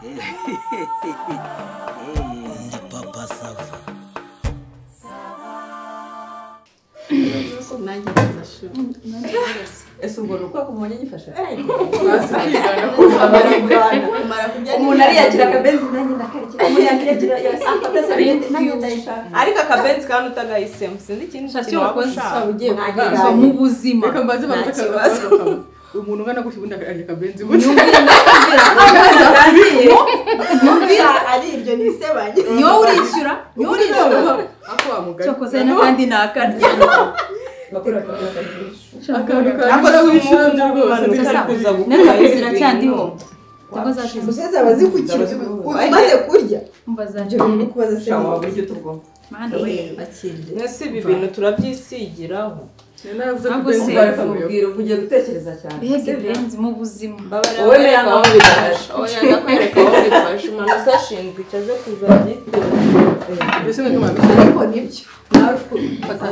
Ndi Papa Sava. Ese ubwo nuko kumubonye nyifasha umuntu ariyakira akabenzi nanjye ndakarikira umuntu yakira afata sabine nanjye ndayishaka ariko akabenzi kandi utagahisemo sinzi ikindi kintu waba ugiye kuva mu buzima. Reka mbanze bamuze akabenzi umuntu ungana gutya ubundi akarya akabenzi gutya ari ibyo ni isebanya ni wowe urishyura ni wowe urishyura ako wamugari cyokoze n'akandi nakarya umaze kurya mwese ibi bintu turabyisigiraho ugiye gutekereza cyane mbega mu buzima wowe aho bifasha oya ndakwereka aho bifasha umuntu asashinzwe icyo aze kuza abyitewe ariko nibyo nawe fata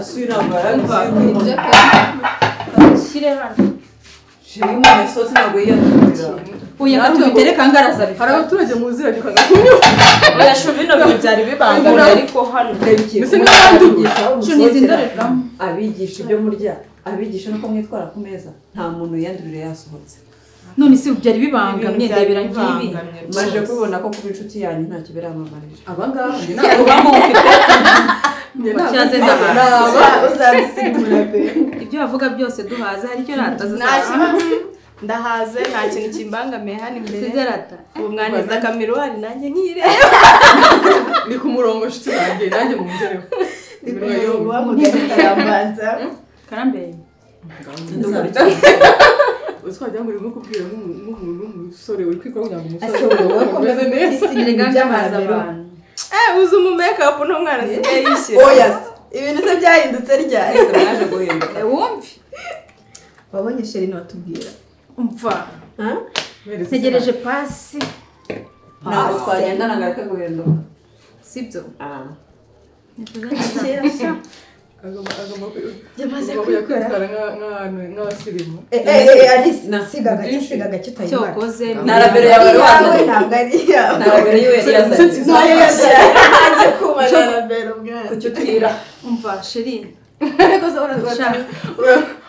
shyire hano shira umuntu yasohotse ntabwo yiyandurira oya tubitereka ngaraza hari abaturage muziranye ukanga kunywa oya shu bino bintu byari bibangamye ariko hano mbese nk'abanduye shu nizi ndorerwamo abigisha ibyo murya abigisha nuko mwitwara ku meza nta muntu yiyandurira yasohotse none si byari bibangamye ndebera ngibi maje kubibona ko kuba inshuti yanyu ntacyo birabamarira aba ngaba njye ntabwo bamufite cyaze ndahaza uzabisigura pe ibyo bavuga byose duhaze hari icyo rataza ndahaze nta kintu kimbangamiye hano imbere sibyo rata ubu mwaneza kamiruwari nanjye nkireba ni ku murongo nshuti zanjye nanjye mungereho ni ku murongo w'amugari karambanza karambere utwagira ngo urimo kubwira nk'umuntu w'umusore uri kwikora kugira ngo umusore umeze neza uzi umu make-up n'umwana asigaye yishyira oya ibintu se byahindutse ryari mwaje guhinduka wumve wabonye Sherine watubwira umva ntegereje pasi ntabwo twagendana ngo areke guhinduka sibyo yamaze kwitwara nk'abasirimu Alice siga gake siga gake utayibara cyokoze na rabero yawe wazanye ntabwo ari iyawe na rabero yiwe yazanye nayo yazanye kuba na rabero mwana kuki utira umva Sherine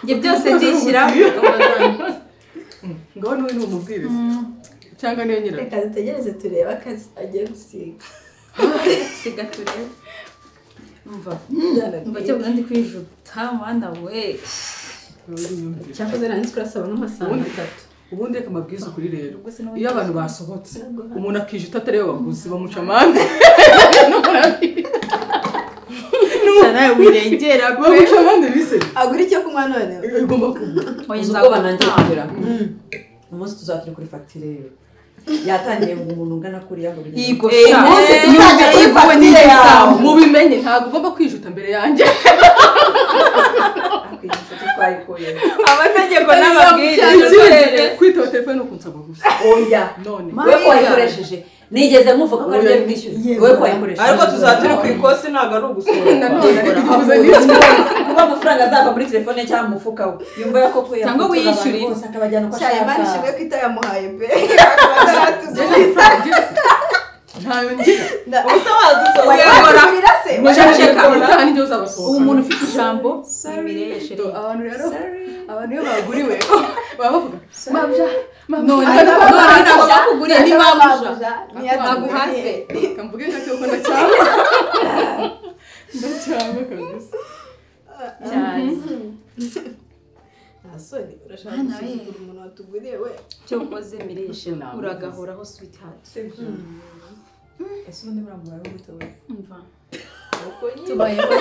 njye byose ndishyira ngaho niwe ni umubwiriza cyangwa niyo nyirayo reka dutegereze turebe akazi agiye gusiga siga turebe umva umva cyo ndi kwijuta mwana we cyakoze nari nzi kurasaba n'amasaha atatu ubundi reka amabwiriza ukuri rero iyo abantu basohotse umuntu akijuta atari we waguze bamuca amande nawe wirengera bamuca amande bise agura icyo kunywa none igomba kugura uzi ubwoba nanjye kugira umunsi tuzaturi kuri fagitire yatangiye ngo umuntu ungana kuriya ngo yego sha mubimenye ntabwo ugomba kwijuta mbere yanjye amategeko n'amabwiriza kwitaba telefone no kunsaba gusa oya none wowe ko wayikoresheje nigeze nkuvuga ko aribyo bwishyuye wowe ko wayikoresheje ariko tuzaturi ku ikosi ntabwo ari ugusura nanone kuba amafaranga azava muri telefone cyangwa mu mufuka we yumva ko cyangwa wiyishyurire bose akabajyana uko ashaka Imana ishimwe ko itayamuhaye pe ntayo ngira ubusa wadusohora se Ceceka. utaha nijye uzabasohokana ubu umuntu ufite ijambo abantu rero abantu iyo baguriwe baba bavuga mabya none ntabwo bakuguriye ni mabuja aguhase kamvuge nka cyo ko ndacyanga ndacyanga kabisa cyane nta soni urashaka gusuzugura umuntu watuguriye we cyokoze mireshe uragahoraho sweetheart ese ubundi muramubara gute we umva tubayeho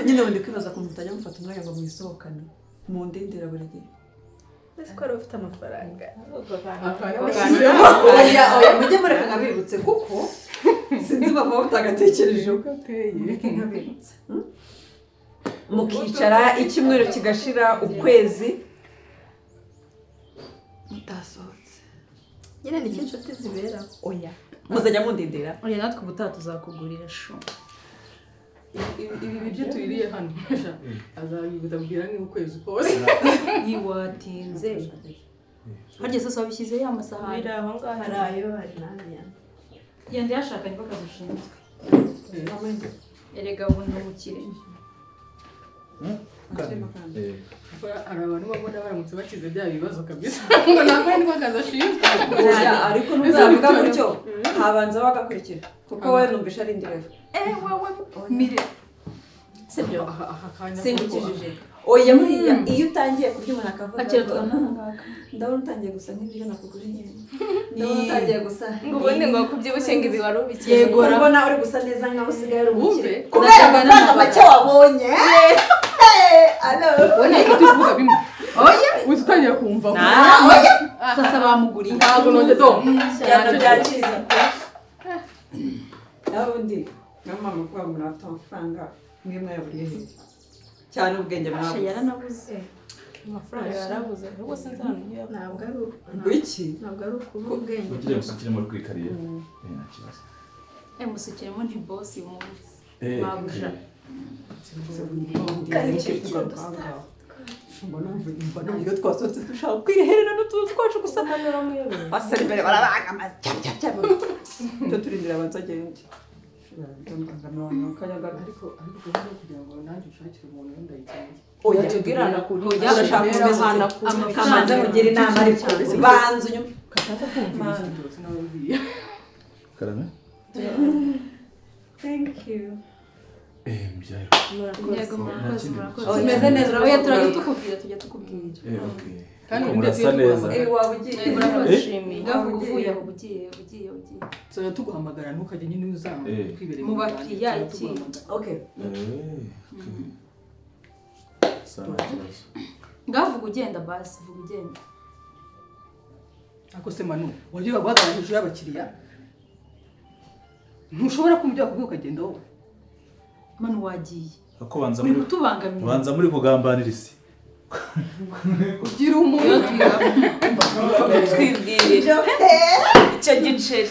nyine ubundi kwibaza ukuntu mutajya mufata umwanya ngo mwisohokane mundindira buri gihe ese ko wari ufite amafaranga oya oya mujye mureka nkabibutse kuko sinzi bava mutagatekereje uko mureke nkabibutse mukicara icyumweru kigashira ukwezi mutasohotse nyine ni inshuti zibera oya muzajya mundindira oya natwe ubutaha tuzakugurira shu ibi biryo tuririye hano azabibwira nk'ukwezi kose yiwatinze Harya sose wabishyize ya masahani. Biri aho ngaho. Hari ayo hari n'ariya. Genda yashaka niko kazi ushinzwe. Erega ubu ndi umukire. Hari abantu babona baramutse bakize bya bibazo kabisa. Ngo ntabwo niko kazi ashinzwe. Ariko ntuzavuga gutyo habanza bagakurikira kuko wowe numvisha ari indi level. Wowe mire. Sibyo? Singukijije. Oya muriya iyo utangiye kurya umuntu akavuga ndabona utangiye gusa nk'ibyo nakuguriye. Ndabona utangiye gusa ngo ubundi ngo kubyibushye ngo ibi wari ubikeneye. Yego urabona uri gusa neza nkaho usigaye uri umukire. Kubera amafaranga make wabonye. Allo. Ubona icyo tuvuga bimwe. Oya utangiye kumva. Oya sasa bamuguriye. Ntabwo nonge do. Cyane byakiza. Nabundi mama muvuga ngo murafite amafaranga mwe mwayaburiye he? Cyane ubwenge mwabuze. Yaranabuze. Amafaranga yarabuze. Ahubwo sinzi ahantu ntabwo ari iki? Ntabwo ari ukuba ubwenge. Ugiye gusukiremo rwikariye. Nta kibazo. Musukiremo nti boss uyu munsi. Mabuja. Mbona iyo twasohotse dushaka kwiherera n'utuzu twacu gusa baseriveri barabanga cyap. Cyo turindira abanza agende. Ariko gahunda kugira ngo nanjye ushakire umuntu wenda yikeneye. Oya tubwirana kuri urashaka kumeza kamanza kugira inama ariko banza unyuma kataza kumva ibintu sinababwiye. Karame. Thank you. Mbyaye. Yego murakoze murakoze. Umeze neza. Oya turajya tukubwira tujya tukubwira. Okay. Kandi murasa neza. Waba ugiye. Murakoze. Ngavuga uvuye aho ugiye ugiye ugiye. Tuzajya tuguhamagara ntukajye nyine uzanga twibereye mu bakiriya iki. Okay. Ngavuga ugenda basi vuga ugenda. Ako se Manu, wagiye guhagarara hejuru y'abakiriya? Ntushobora kumujya kubwo ukagenda wowe. Manu wagiye. Ako banza muri kutubangamira. Banza muri kugambanira isi. Ugira umuntu twibwirira. Icyo giceri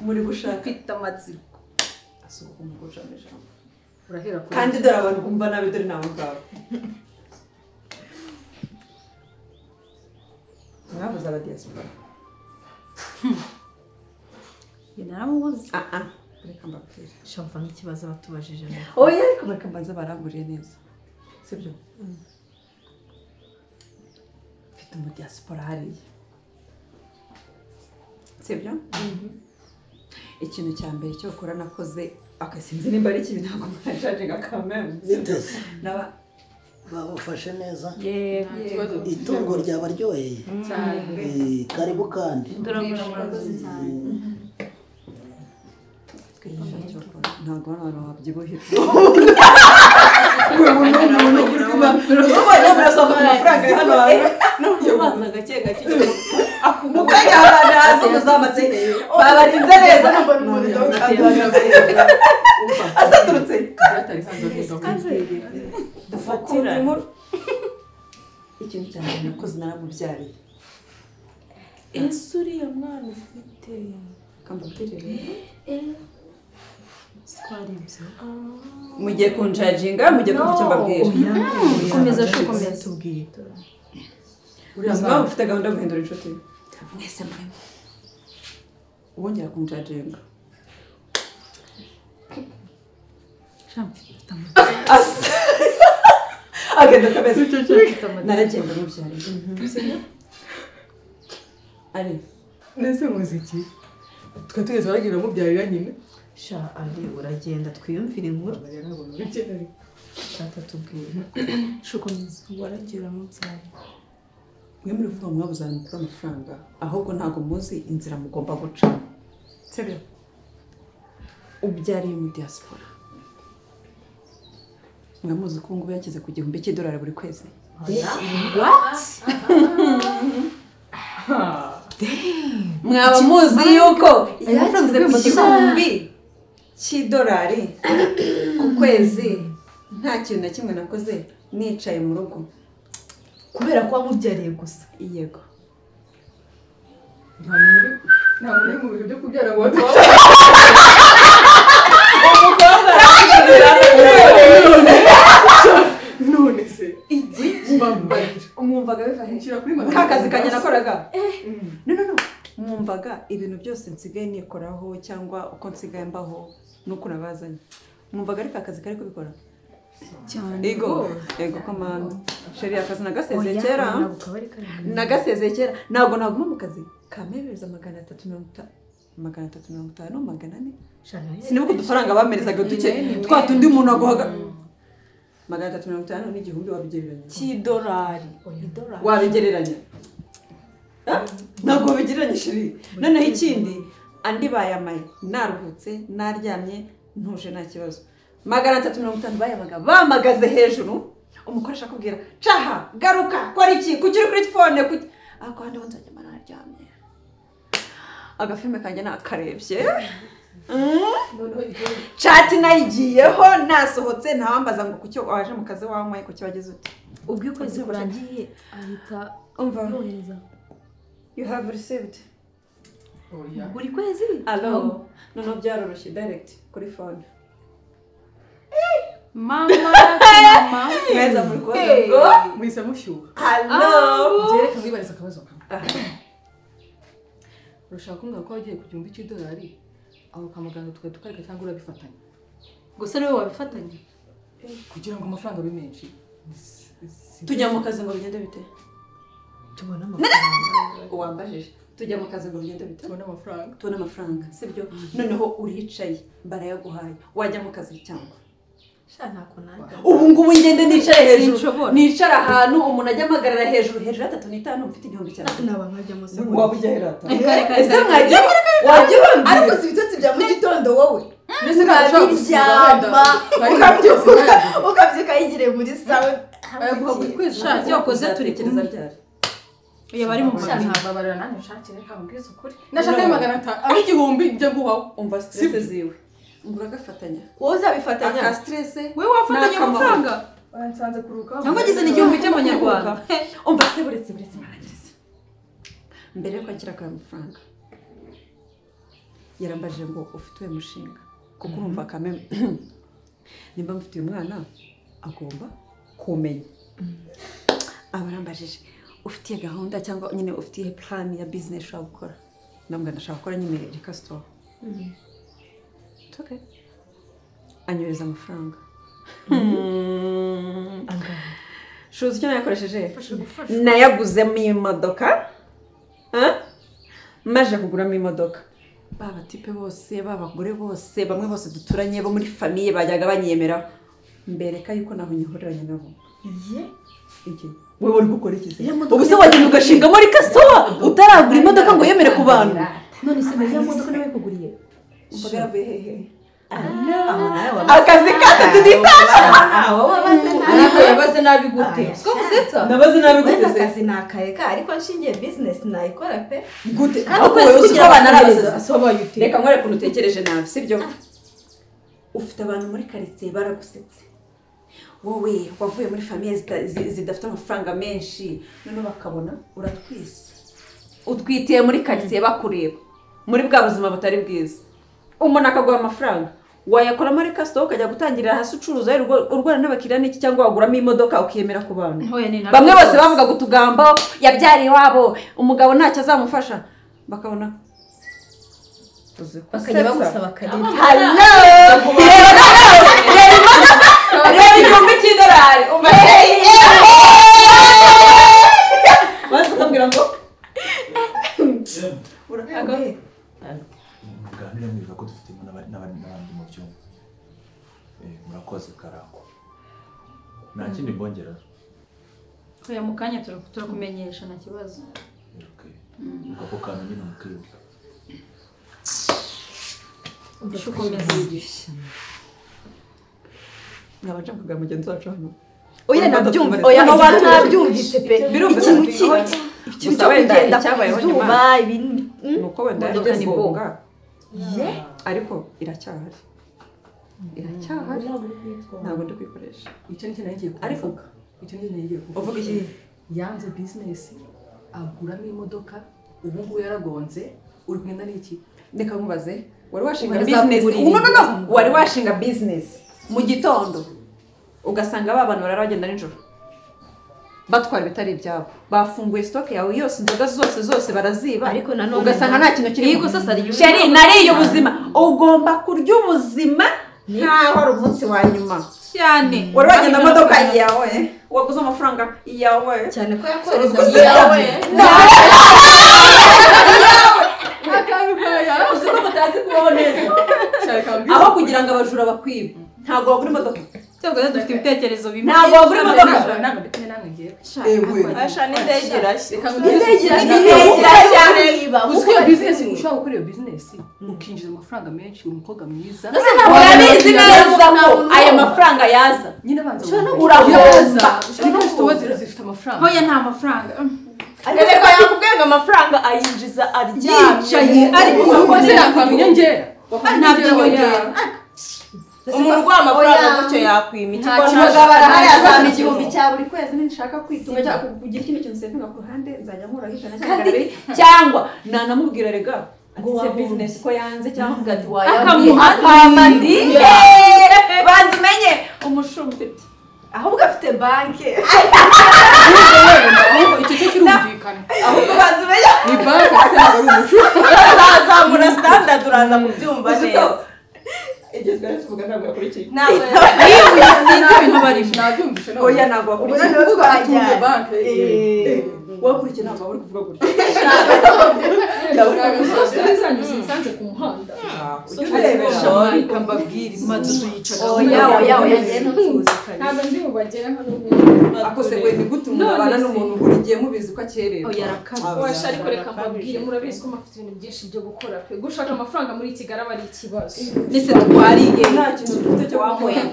muri gushaka kwita amatsiko. Asuka umuguca ijambo. Urahera kuri. Kandi dore abantu bumva nabi dore nawe ubwawe. Mwabuze aba diaspora. Njye naramubuze. Reka mbabwire. Shamva nk'ikibazo batubajije. Oya ariko reka mbanze baranguriye neza. Sibyo? Mfite umu diaspora hariya. Sibyo? Ikintu cya mbere cyo gukora nakoze akasinzi nimba ari ikintu ntabwo mwajajenga kameme. Naba babafashe neza. Yego. Itungo ryabaryoheye. Cyane. Karibu kandi. Murakoze cyane. Ntabwo hano babyibuhira. Ubanza gake gake Mukanya abantu haza muzamatse babarinze neza asaturutse dufatira ikintu cya mbere nakoze naramubyariye. Ese uriya mwana ufite kambabwire rero twaribyo mugiye kunjajinga mugiye kumva icyo mbabwira. Komeza komeza tubwire. Uriya mwana ufite gahunda yo guhindura inshuti mwese murimo wongera kunjajinga. Agenda kabeza naragenda mubyariye. Ari nese muziki twe tugeze baragira mubyarira nyine. Sha ari uragenda twiyumvira inkuru. Tata tubwire. Shukomeza waragira mubyarira. Mwe muri kuvuga mwabuze mukura amafaranga ahubwo ntago muzi inzira mugomba guca. Sibyo? Ubyariye mu diaspora. Mwe muzi ko ngo yakize ku $1000 buri kwezi. What? Mwaba muzi yuko yakize ku $1000 ku kwezi nta kintu na kimwe nakoze nicaye mu rugo. Kubera ko wamubyariye gusa. Yego. Nta muntu uri mu bihe byo kubyara ngo umukobwa none se umwumvaga Mwumvaga biva he? Nshyira kuri magana Ka kazi kanjye nakoraga. No no no. Mwumvaga ibintu byose nsigaye nikoraho cyangwa uko nsigaye mbaho nuko nabazanye. Mwumvaga ari ka kazi kari kubikora? Cyane. Ego, ego komanda. Sheri akazi nagasezeye kera. Nagasezeye kera. Ntabwo naguma mu kazi. Kamereza 350, 350, 400. Sinibuka udufaranga bamerezaga duke. Twa tundi umuntu aguhaga 350 n'igihumbi wabigereranya. Cy'idolari. Idolari. Wabigereranya. Ntabwo wabigereranya sheri. Noneho ikindi andi bayamaye naruhutse naryamye ntuje nta kibazo. 350 bayamaga bamagaze hejuru umukoresha akubwira caha garuka kora iki kuki uri kuri phone kuki ako handi nzajya naryamye agafilme kanjye nakarebye chat nayigiyeho nasohotse ntawambaza ngo kuki waje mu kazi wanyweye kuki wagize ute. Ubwo ukwezi kurangiye ahita umva yohereza you have received buri kwezi. Allo noneho byaroroshye direct kuri phone. Mama mama mweza muri kubaza ngo muhise mushyuha. Allo Byereka mwibariza akabazo kamwe. Urashaka kumbwira ko wagiye ku gihumbi cy'idolari aho kamagana tukajya tukareka cyangwa urabifatanya? Gusa niwe wabifatanya kugira ngo amafaranga abe menshi. Tujya mu kazi ngo bigende bite? Tubona amafaranga. Uwambajije tujya mu kazi ngo bigende bite? Tubona amafaranga. Tubona amafaranga sibyo? Noneho uricaye barayaguhaye wajya mu kazi cyangwa ubu ngubu ngende nicaye hejuru nicara ahantu umuntu ajya amagarara hejuru hejuru ya 3.5 mfite igihumbi cyane. Naba nkajya mu se. Waba ujya herata. Ese mwajya wajya ubambwira. Ariko si ibitotsi bya mu gitondo wowe. Mbese ntabwo ukaryama ukabyuka yigiriye muri sawe. Sha cyokoze turi tekereza ryari. Oya bari mu Sha mabiri. babarira nanjye nshakire reka mbwize ukuri. Nashaka 500 aho igihumbi njye nguhaho. Umva stress ziwe. Nguragafatanya. Wowe uzabifatanya. Aka stress. Wewe wafatanya amafaranga. Nsanze kuruka. Cyangwa agize n'igihumbi cy'amanyarwanda. Umva se buretse marangiriza. Mbere yo kwakira aka mafaranga. Yarambajije ngo ufite uwe mushinga. Kuko urumva kame nimba mfite uyu mwana agomba kumenya. Abarambajije ufitiye gahunda cyangwa nyine ufitiye plan ya business ushaka gukora. Ndamubwira ndashaka gukora nyine liquor store. Okay. Anyohereza amafaranga. Shuzi icyo nayakoresheje? Nayaguzemo imodoka. Maje kuguramo imodoka. Ba batipe bose, ba bagore bose, bamwe bose duturanye bo muri famille bajyaga banyemera. Mbereka yuko naho nyihoreranye nabo. Iki? Wewe uri gukora iki se? Ubu se wagenda ugashinga muri kastowa utaragura imodoka ngo yemere ku bantu. None se bariya modoka nawe kuguriye? Umvaga yaravuye hehe? Akazi ka 3.5. Ariko yabaze nabi gute? Siko gusetsa? Nabaze nabi gute se? Akazi nakareka ariko nshingiye business nayikora pe. Gute? Ariko wowe uzi ko abana ari abasazi. Reka nkore ukuntu utekereje nabi, sibyo? Ufite abantu muri quartier baragusetse. Wowe wavuye muri famille zidafite amafaranga menshi, noneho bakabona uratwise. Utwitiye muri quartier bakureba. Muri bwa buzima butari bwiza. Umuntu akaguha amafaranga wayakora muri kasito ukajya gutangirira hasi ucuruza urwana n'abakiriya n'iki cyangwa waguramo imodoka ukiyemera ku bantu. Bamwe bose bavuga gutugambo yabyariye iwabo umugabo ntacyo azamufasha bakabona bakajya bagusaba akarere. Hello reba igihumbi cy'idolari maze ukambwira ngo muganire mwibuka ko dufitemo n'abandi mu byumba. Murakoze Karangwa. Nta kindi mbongera. Oya mu kanya turakumenyesha nta kibazo. Okay. Ako kantu nyine mukibuka. Nabanje kugira mugenzi wacu hano. Oya nabyumva. Oya abantu nabyumvise pe. Ikintu cyo kugenda cyabayeho izuba ibintu nuko wenda yageze ngombwa. Ariko iracyahari. Iracyahari. Ntabwo ndi kwikoresha. Icyo nicyo nagiye kuvuga. Ariko icyo nicyo nagiye kuvuga. Uvuga iki? Yanze business aguramo imodoka ubu ngubu yaragonze uri kugenda n'iki? Reka nkubaze wari washinga business. No no no, wari washinga business mu gitondo ugasanga ba bantu barara bagenda nijoro. Batwara ibitari ibyabo. Bafunguye stock yawe yose, inzoga zose zose baraziba. Ariko nanone ugasanga nta kintu kirimo. Yego sasa ari Sheri, nariye ubuzima. Ugomba kurya ubuzima nkaho ari umunsi wa nyuma. Cyane. Wari wagenda modoka yawe, waguze amafaranga yawe. Cyane ko yakohereza yawe. Uzi ko mutazi kubaho neza. Aho kugira ngo abajura bakwibe. Ntabwo wagura imodoka. Cyangwa dufite ibitekerezo bimwe. Ntabwo wagura imodoka. Ntabwo ndi kumwe namwe ngewe. Asha n'indege irashya. Indege irashya. Uzi ko iyo business ushobora gukora iyo business ukinjiza amafaranga menshi, uri umukobwa mwiza. Urabizi neza ko aya mafaranga yaza. Nyine banza urahomba. Ariko zifite amafaranga. Hoya nta mafaranga. Ariko yakubwiye ngo amafaranga ayinjiza aryamye. Ariko ukoze yakwama inyongera. Ntabyo inyongera. Umuntu uguha amafaranga gutyo yakwima iki? Umugabo arahari azampa 1000 cya buri kwezi ninshaka kwitunga cyangwa kugira ikindi kintu sevinga ku ruhande nzajya nkuraho 100 cyangwa 200 cyangwa nanamubwira rega ngo se business ko yanze cyangwa ngo ati wayambi banze umenye umushumfite ahubwo afite banke. Ahubwo icyo cyo kirumvikana. Ahubwo banze umenye ni banke afite ntabwo ari umushumbi. Azamura standard uraza kubyumva neza. Ibyo twari tuvuga ntabwo yakurikiye. Ntabwo sinzi ibintu barimo. Nabyumvise ntabwo. Oya ntabwo wakurikiye. Kuvuga atunze banke. Wakurikiye ntabwo uri kuvuga gutya. Nsanze ku muhanda. Reka mbabwire madudu yicaga. Oya oya oya njye ntuzi. Ntabwo ndi bubagere hano. Akose we ni gute umuntu abana n'umuntu buri gihe mubizi ko akererwa. Oya arakaze. Washa ariko reka mbabwire murabizi ko mafite ibintu byinshi byo gukora pe. Gushaka amafaranga muri Kigali aba ari ikibazo. Nese twariye nta kintu dufite cyo gukora.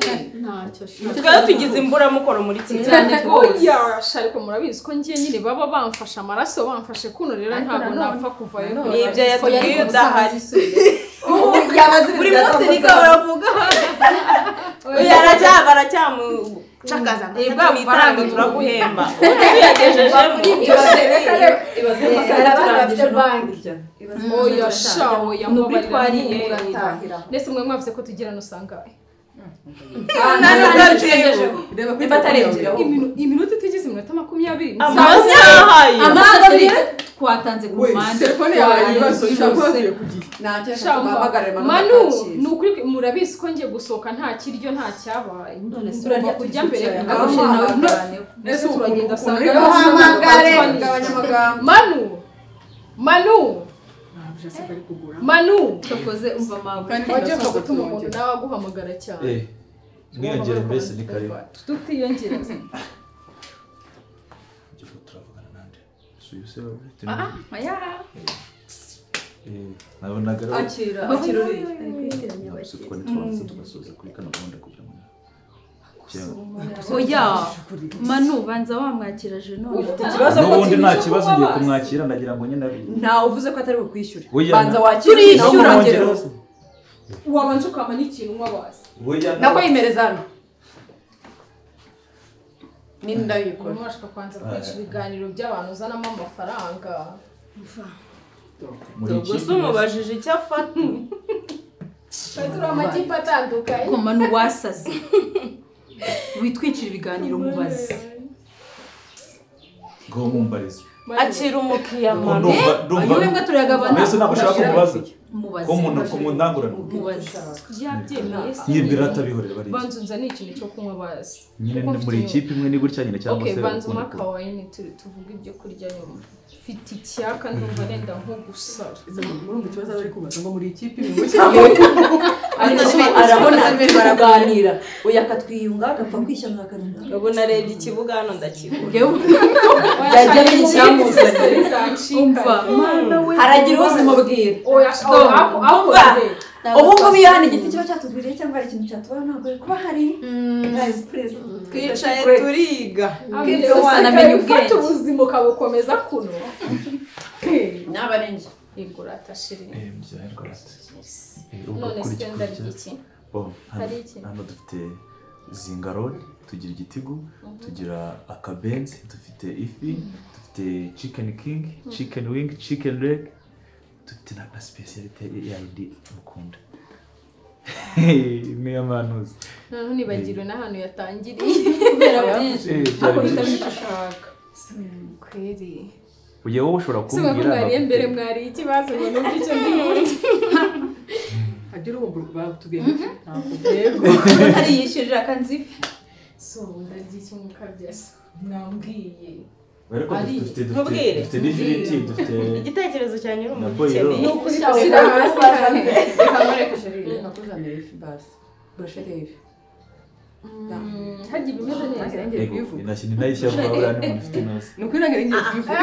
Ntacyo. Twari tugize imburamukoro muri Kigali. Oya ariko murabizi ko ngiye nyine baba bamfashe amaraso bamfashe kuno rero ntabwo napfa kuvayo. Ni ibyo yatubwiye udahari. Buri munsi niko baravuga. Oya baracyamucakaza ngo turaguhemba. Uyagejejemo. Oya sha oya mbabarira. Nese mwe mwavuze ko tugira no sangahe. Iminota itigeze iminota 20. Amasaha twatanze ku mpande. Telefone yawe ibibazo ushaka kugiye kugiye. Ntacyo guhamagara Manu ni ukuri murabizi ko ngiye gusohoka nta kiryo nta cyabaye. None se urarya kujya mbere nese turagenda sanga. Manu Manu Manu tokoze umva mawe. Wajya gutuma umuntu nawe aguhamagara cyane. Mwiyongere mbese ni karibu. Tutiyongere. Turavugana nande. Suyu se oya. Nabonaga akira akira uri. Twari tugasoza kuri kano gahunda kugira ngo Oya Manu banza wamwakira je none. Ikibazo ko n'ubundi nta kibazo ngiye kumwakira ndagira ngo nyine nta uvuze ko atari bukwishyure. Banza wakira turishyura. Wabanje ukama n'ikintu nwabaza. Nako yimereza hano. Ninda yikora. Mwashaka kwanza kwica ibiganiro by'abantu uzanamo amafaranga. Gusa umubajije icyo afata. Turi amakipe atandukanye. Ko Manu wasaze. Witwikira ibiganiro mubaze. Ngo mumbarize. Akira umukiriya Manu. Ayo mbwa turayagabana. Mbese ntabwo ushaka kumubaza. Mubaze. Ko umuntu kumundangurana. Mubaze. Yabyemeye se. Nyibwira atabihorera bari. Banza unzane ikintu cyo kunywa bazi. Nyine muri ikipe imwe ni gutya nyine cyangwa se. Okay, banza umaka wine tuvuge ibyo kurya nyuma. Mfite icyaka ndumva nenda nko gusara. Murumva ikibazo bari kubaza ngo muri ikipe imwe cyangwa arabona baraganira. Oya akatwiyunga agapfa kwishyamura akanwa. Ubu narebye ikibuga hano ndakibura. Yajya n'icyamuzanye. Umva. Haragira uzimubwira. Oya Ubu ngubu iyo hano igiti kiba cyatugwiriye cyangwa hari ikintu cyatubaho ntabwo kuba hari. Guys please. Twicaye turiga. Wanamenya ubwenge. Ufata ubuzima ukabukomeza kuno. Naba ari njye. Igura atashiri. Ubwo None kuri se ndarya iki? Hano dufite zingaroli, tugira igitigu, tugira akabenzi, dufite ifi, dufite chicken king, chicken wing, chicken leg, dufite na specialite yindi mukunda. Imwe y'amanuzi. Noneho nibagirwe n'ahantu yatangiriye kubera byinshi. Ariko hitamo icyo ushaka. Kweri. Ugiye wowe ushobora kumbwira. Mwariye mbere mwariye ikibazo ngo numve icyo ndi burye. Agira ubu batubwiye ntabwo yego. Ari yishyurira akanzipe. So ndarya iki mukabyasa mwambwiye. Ariko dufite n'ifiriti dufite igitekerezo cyanyu uri umukeneye. Reka nkoreke chérie, reka kuzanira ifi basi. Brochette y'ifi. Hagiye ibimeze neza. Inashini nayishya vuba buriya n'umuntu ufite inoze. Ni ukuri ntabwo ngiye kubivuga.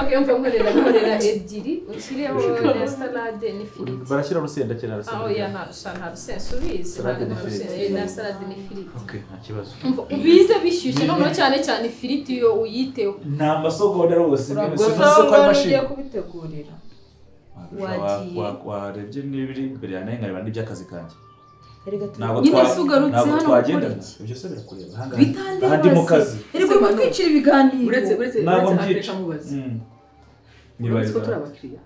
Okay, umva nkorera ebyiri ushyireho na salade n'ifiriti. Barashyira urusenda cyane urusenda. Oh ya nta rusenda ubizi. Salade n'ifiriti. Na salade n'ifiriti. Okay, nta kibazo. Umva ubize bishyushye noneho cyane cyane ifiriti iyo uyiteho. Nta masogonda rwose sinzi ko ari mashini. Ugiye kubitegurira. Wagiye. Warebye n'ibiri imbere yanjye nkareba n'iby'akazi kanjye. Nyine se ugarutse hano gukora iki? Ibyo se birakureba ahangaha ndi mu kazi. Erega uri kwicira ibiganiro. Uretse uretse mubaze. Murabizi ko turi abakiriya.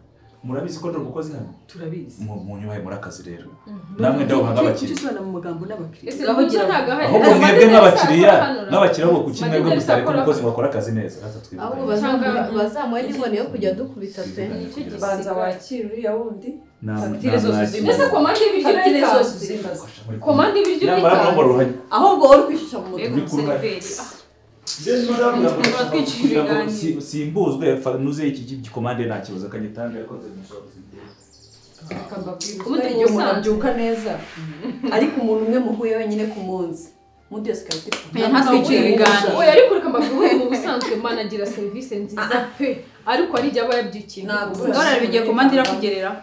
Murabizi ko ndi umukozi hano? Turabizi. Munyubahe muri akazi rero. Namwe ndabaha nk'abakiriya. Kuki usubirana mu magambo n'abakiriya? Ese gaho ntago ahari. Ahubwo mwebwe nk'abakiriya, n'abakiriya bo kuki mwebwe mutareka umukozi ngo akore akazi neza. Ahubwo bazamuhe n'inkoni yo kujya dukubita pe. Banza wakira uriya wundi. Fagitire zose uzimbaza. Ese komande y'ibiryo urayitanze? Komande y'ibiryo urayitanze? Ahubwo uri kwishyushya mu mutwe. Simbuzwe nuze iki gikomande nta kibazo akagitanga yakoze ubundi igihe umuntu abyuka neza ariko umuntu umwe muhuye wenyine ku munsi mundi yose ikaba ntatwicira ibiganiro. Oya ariko reka mbabwire mu busanzwe Mana agira serivisi nziza pe ariko ari igihe aba yabyukiye. Ngorane bigiye komande irakugereraho.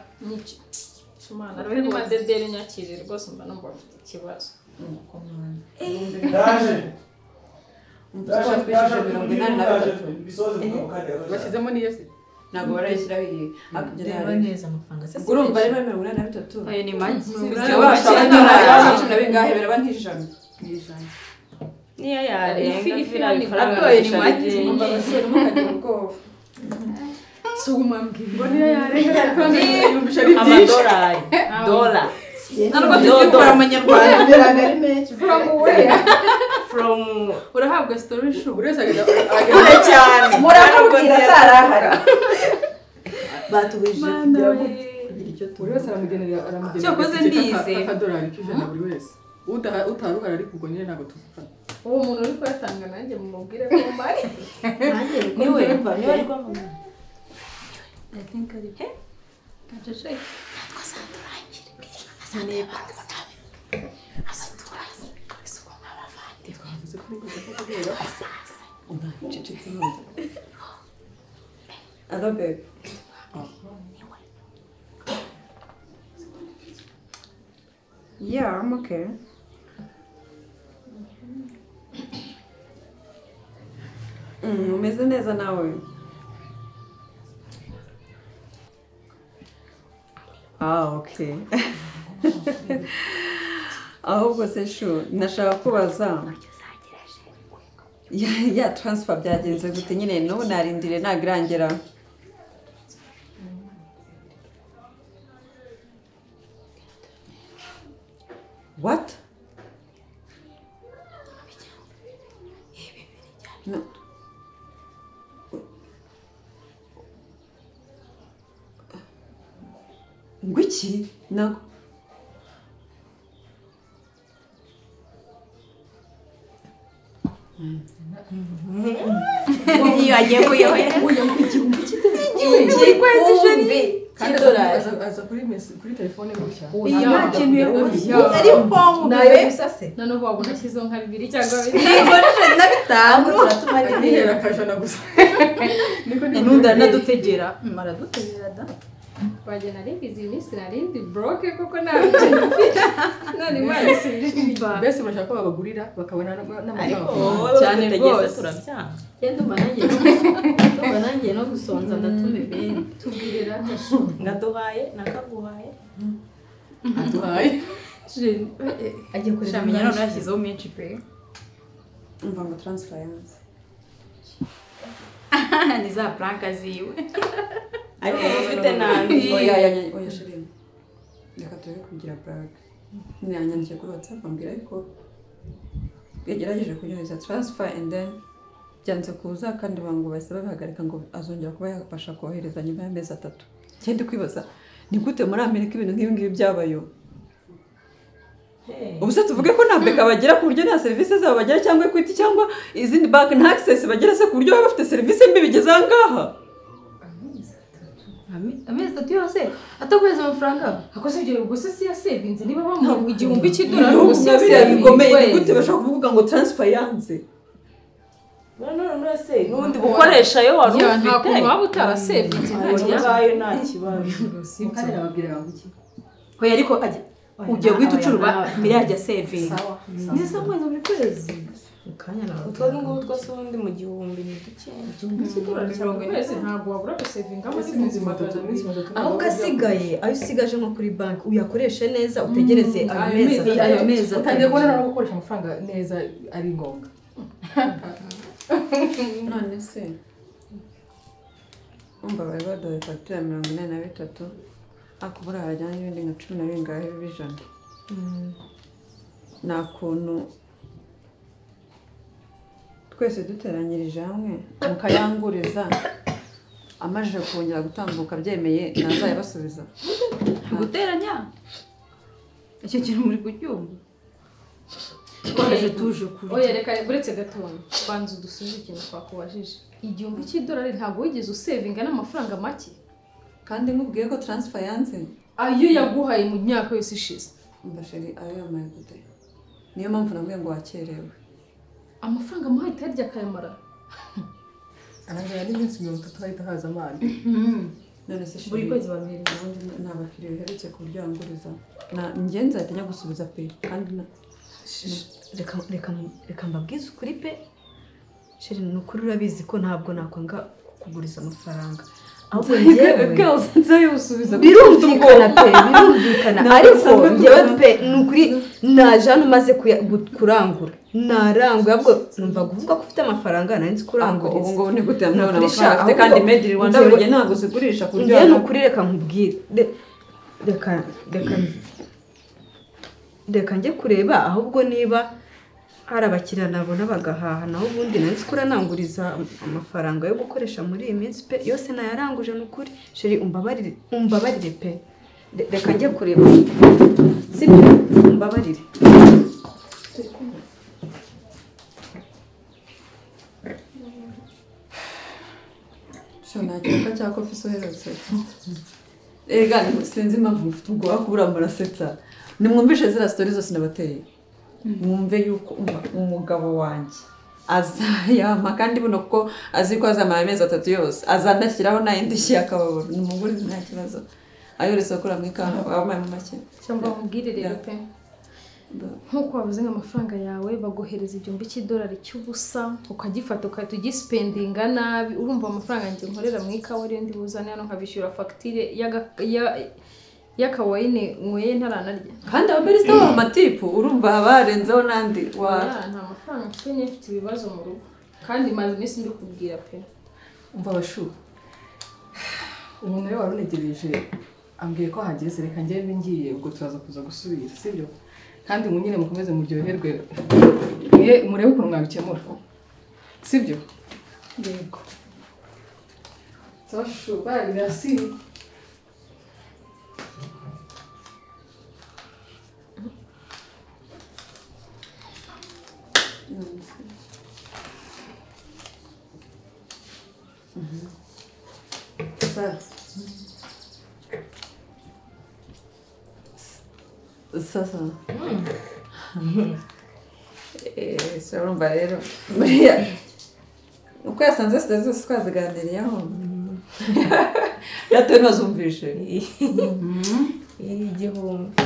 Mana rero ni madederi nyakire rwose mba numva mfite ikibazo. Ndaje. Twishyuje 83. Bashyizemo n'iyo se? Ntabwo barayishyiraho iyi. Reba neza amafaranga se. Urumva rero 83. Ayo ni make. Cumi na bingahe biraba nk'ijana. Niyo yarenga Ifi biriya ni bifaranga Atoye ni make. Umva abasore mukagira ubwoba. So umambwira ngo niyo yarenga yumvisha ari byinshi. Amadolari. Dola. Ntabwo tugiye gukora amanyarwanda. Biraga ari menshi. From where? From urahabwa story show. Buri wese agenda kure cyane. Muramubwira atarahari. Batubujije kugira ngo kugira icyo buri wese aramugenera Cyokoze ndize. akadolari k'ijana buri wese. Utaruhara ariko ubwo nyine ntabwo tuvugana. Uwo muntu uri kuyatanga nanjye mumubwire ko mari. Niwe niwe ari kwamamaza. I think ari he. Kacece. Hello babe. Yeah, I'm okay. Umeze neza nawe? Ah, okay. Ahubwo se shu, nashaka kubaza. Ya transfer byagenze gute nyine n'ubu narindire nagirangera. What? No. Ngwiki? No. Iyo agiye kuyohera. Buri kwezi chérie. Kandi aza kuri telefone gutya. Nta kintu yakoze. Ari pombe Nayo gusa se. Noneho wabona ashyizeho nka 2 cyangwa 3. Yego na 5 turatuma nihera akajana gusa. Nundi aranadutegera. Aradutegera da. Bajye nari mbizi iminsi narindi broke koko nta kintu mfite. None Imana isubije. Mbese murashaka ko babagurira bakabona n'amafaranga. Cyane rwose. Turabyanga. Ndumva nanjye no gusonza ndatuma ibindi. Tubwirira Ngaduhaye nakaguhaye. Aduhaye. Agiye kureba Shamenya none yashyizeho menshi pe. Umva ngo transfer yanze. Ni za planka ziwe. Ariko ufite nandi. Oya oya oya chérie. Reka tureke kugira blague. Yanyandikiye kuri WhatsApp ambwira yuko yagerageje kunyohereza transfer and then byanze kuza, kandi bango bahise babihagarika ngo azongera kuba yabasha kohereza nyuma y'amezi 3. Ngende kwibaza ni gute muri Amerika ibintu nk'ibi ngibi byabayo. Ubu se tuvuge ko nta beka bagira ku buryo nta serivisi zabo bagira, cyangwa Equity cyangwa izindi bank nta access bagira se ku buryo baba bafite serivisi mbi bigeze aha ngaha? Amezi 3 yose ataguheza amafaranga akoze ibyo ubwo se si ya savings niba bamuha igihumbi cy'idolari ubwo si biriya bikomeye. Ni gute bashobora kuvuga ngo transfer yanze? None se n'ubundi gukoresha ayo wari ufite nta kuntu waba utarasevinze nta kibazo. Nta kibazo. Kandi nababwira ngo iki hoya, ariko ugiye guhita ucurura miliyari ya saving neza kwezi buri kwezi utwo ngubu twose ubundi mu gihumbi ni duke. Igihumbi cy'idolari cya buri kwezi ntabwo wabura gusevingamo 300. Ahubwo asigaye ayo usigaje nko kuri banki uyakoreshe neza, utegereze ayo mezi. Utangiye kubona no gukoresha amafaranga neza ari ngombwa. None se umva bari baduhaye fagitire ya 43, ariko buriya harajyana n'ibindi nka 10 na bingahe b'ijana. Nta kuntu twese duteranyirije hamwe mukayanguriza amajije kongera gutambuka byemeye ntazayabasubiza. Guteranya icyo kintu muri kucyumva twaje tuje kuri. Oya reka uretse gatonya banza udusubize ikintu twakubajije. Igihumbi cy'idolari ntabwo wigeze usevinga n'amafaranga make, kandi nkubwiye ko transfer yanze ayo yaguhaye mu myaka yose ishize. Mbasheri ayo yamaye gute? Niyo mpamvu nabwiye ngo wakerewe. Amafaranga amuhaye itarya akayamara. Arangana n'iminsi 30 ahita haza amande. None se buri kwezi bamuhereza ubundi nta bakiriya biherutse ku buryo yanguriza na njye nzahita njya gusubiza pe. Kandi reka reka reka mbabwize ukuri pe chéri, ni ukuri urabizi ko ntabwo nakwanga kukuguriza amafaranga, ahubwo njyewe birumvikana pe, birumvikana, ariko njyewe pe ni ukuri naje hano umaze kurangura naranguye, ahubwo numva kuvuga ko ufite amafaranga nari nzi kuranguriza. Ubu ngubu ni gute ndabona amafaranga afite kandi Made in Rwanda buri gihe ntabwo zigurisha ku buryo njyewe ni ukuri. Reka nkubwire, reka reka reka njye kureba ahubwo niba hari abakiriya nabona bagahaha, naho ubundi nari nzi ko urananguriza amafaranga yo gukoresha muri iyi minsi pe, yose nayaranguje ni ukuri. Chéri umbabarire, umbabarire pe, reka njye kureba, sibyo? Umbabarire. Nta kiraka cya kofi uherutse. Erega sinzi impamvu mufite ubwoba kubura murasetsa. Nimwumvishe ziriya sitori zose nabateye, mwumve yuko umugabo wanjye azayampa, kandi buno kuko azi ko azamara amezi 3 yose azanashyiraho n'ayindi akababura. Ni umugurizi nta kibazo, ayoretse gukura mu ikawa wabaye mu make. Cyangwa nkubwire rero pe, nk'uko wabuze nk'amafaranga yawe baguhereza igihumbi cy'idolari cy'ubusa ukagifata ugahita ugisipendinga nabi. Urumva amafaranga njye nkorera mu ikawa ariyo ndi buzane hano nkabishyura fagitire y'akawayini nyweye ntaranarya. Kandi ababarista baba amatipu urumva haba harenzeho n'andi. Nta mafaranga mfite, mfite ibibazo mu rugo kandi maze iminsi mbikubwira pe. Umva bashu, umuntu rero wari unegereje ambwiye ko hageze, reka njye ngiye ubwo turaza kuza gusubira, sibyo? Kandi nyine mukomeze muryoherwe, murebe ukuntu mwabikemura, sibyo? Yego. Sawa chou, bye, merci. Sasa. So urumva rero buriya uko yasanze sitari zose twaziganiriyeho yatewe ntazumvishe igihumbi.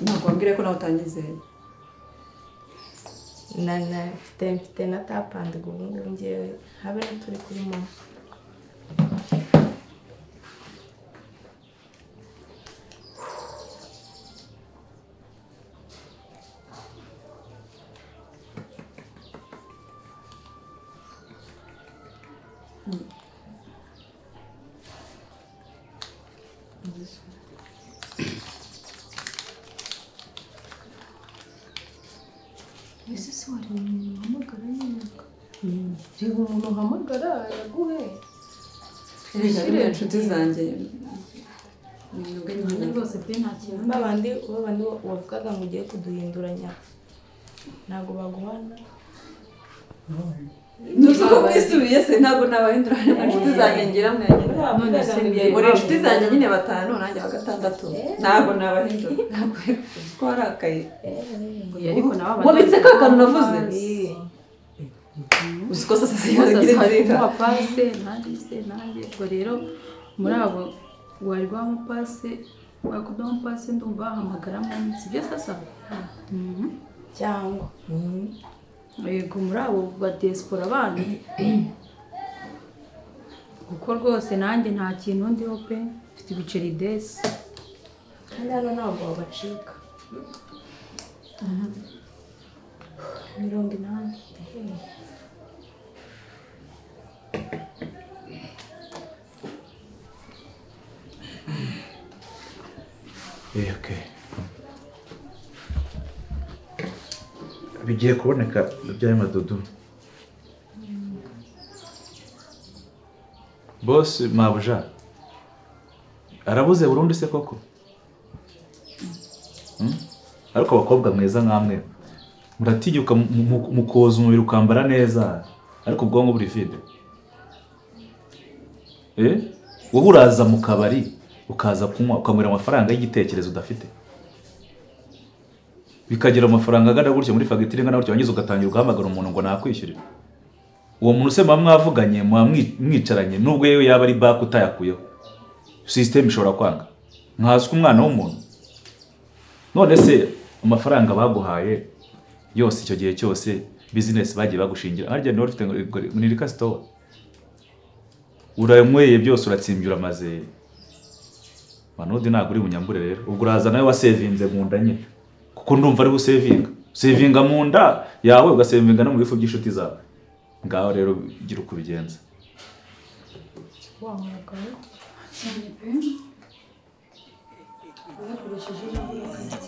Ntabwo wambwire ko nawe utanyizeye. Mfite na tapandiga ubu ngubu ngewe habe n'uturi kuri momo. Ese se wari umuntu uhamagara nyine? Reba umuntu uhamagara yaguhe. Reba inshuti zanjye. Rwose pe nta kintu. Babandi wavugaga ngo ugiye kuduhinduranya ntabwo baguhana. Ntuzi ko mwisubiye se ntabwo nabahinduranya mu inshuti zanjye ngira mwanyine. Muri inshuti zanjye nyine batanu nanjye wa gatandatu ntabwo nabahindura. Ntabwo ko warakaye. Wabitse ka kantu navuze. Uzi ko sasa siyagira pase nanjye se nanjye ubwo rero muri abo wari wamupase wakudaho pase ndumva bahamagara mu sibyo sasa cyangwa yego muri abo ba diaspora bandi kuko rwose nanjye nta kintu ndiho pe mfite ibiceri desi kandi hano ntabwo babacika 80. Okay. Bigiye kuboneka by'ayo madudu. Boss mabuja arabuze burundu se koko? Ariko abakobwa mwiza nkamwe muratinyuka mukoza umubiri ukambara neza ariko ubwonko buri vide. Wowe uraza mu kabari ukaza kunywa ukanywera amafaranga y'igitekerezo udafite bikagira amafaranga angana gutya muri fagitire ingana gutya wangiza ugatangira ugahamagara umuntu ngo nakwishyurire. Uwo muntu se muba mwavuganye muba mwicaranye nubwo yewe yaba ari banki utayakuyeho sisiteme ishobora kwanga nkazwi umwana w'umuntu. None se amafaranga baguhaye yose icyo gihe cyose bizinesi bagiye bagushingira harya niba ufite ni rikasitowa uranyweye byose uratsimbye uramaze manudi ntabwo uri bunyambure rero ubwo uraza nawe wasevinze mu nda nyine kuko ndumva ari busevinga sevinga mu nda yawe ugasevinga no mu bifu by'inshuti zawe ngaho rero gira uko ubigenza.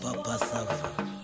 Papa Sava.